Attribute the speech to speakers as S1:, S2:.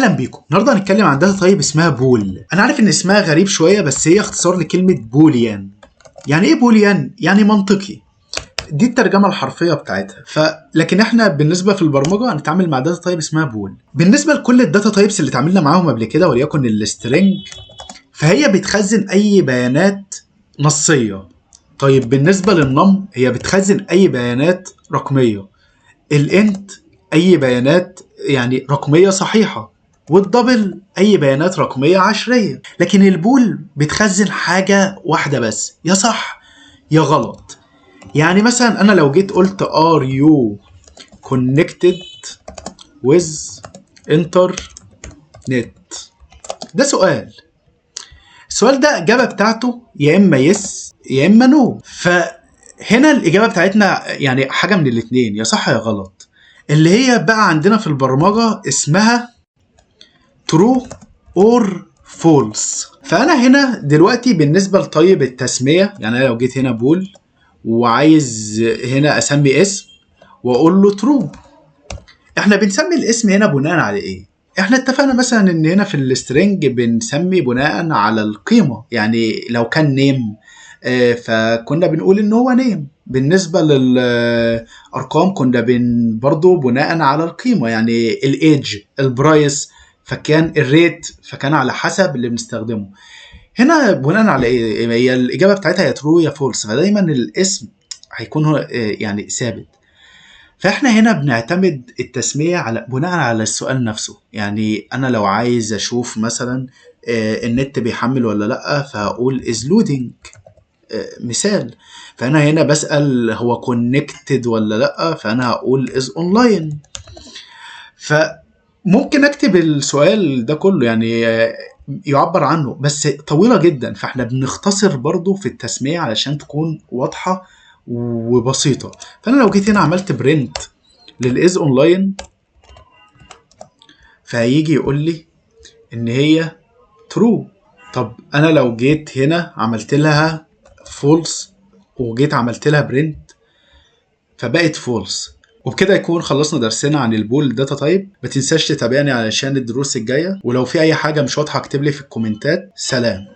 S1: اهلا بيكم. النهارده هنتكلم عن data type اسمها bool. انا عارف ان اسمها غريب شويه، بس هي اختصار لكلمة boolean. يعني ايه boolean؟ يعني منطقي، دي الترجمة الحرفية بتاعتها. لكن احنا بالنسبة في البرمجة هنتعامل مع data type اسمها bool. بالنسبة لكل ال data types اللي اتعاملنا معاهم قبل كده، وليكن ال string، فهي بتخزن اي بيانات نصيه. طيب، بالنسبة لل num هي بتخزن اي بيانات رقميه، ال int اي بيانات يعني رقمية صحيحه، وال double اي بيانات رقمية عشريه. لكن ال bool بتخزن حاجة واحدة بس، يا صح يا غلط. يعني مثلا انا لو جيت قلت are you connected with internet، ده سؤال. السؤال ده الاجابة بتاعته يا اما yes يا اما no. فهنا الاجابة بتاعتنا يعني حاجة من الاثنين، يا صح يا غلط، اللي هي بقى عندنا في البرمجة اسمها true or false. فانا هنا دلوقتي بالنسبة ل type التسميه، يعني انا لو جيت هنا bool وعايز هنا اسمي اسم واقول له true، احنا بنسمي الاسم هنا بناء على ايه؟ احنا اتفقنا مثلا ان هنا في ال string بنسمي بناء على القيمه، يعني لو كان name فكنا بنقول ان هو name. بالنسبة للارقام كنا برضو بناء على القيمه، يعني ال age، ال price، فكان ال rate، فكان على حسب اللي بنستخدمه. هنا بناء على ايه؟ هي الاجابة بتاعتها يا true يا false، فدايما الاسم هيكون هو يعني ثابت. فاحنا هنا بنعتمد التسمية على بناء على السؤال نفسه. يعني انا لو عايز اشوف مثلا النت بيحمل ولا لا، فهقول is loading مثال. فانا هنا بسأل هو connected ولا لا، فانا هقول is online. فممكن اكتب السؤال ده كله يعني يعبر عنه، بس طويلة جدا، فاحنا بنختصر برضو في التسمية علشان تكون واضحة وبسيطة. فانا لو جيت هنا عملت print لل is online، فهيجي يقول لي ان هي true. طب انا لو جيت هنا عملت لها false وجيت عملت لها print، فبقت false. وبكده يكون خلصنا درسنا عن ال bool data type. ما تنساش تتابعني علشان الدروس الجايه، ولو في اي حاجة مش واضحة اكتب لي في الكومنتات. سلام.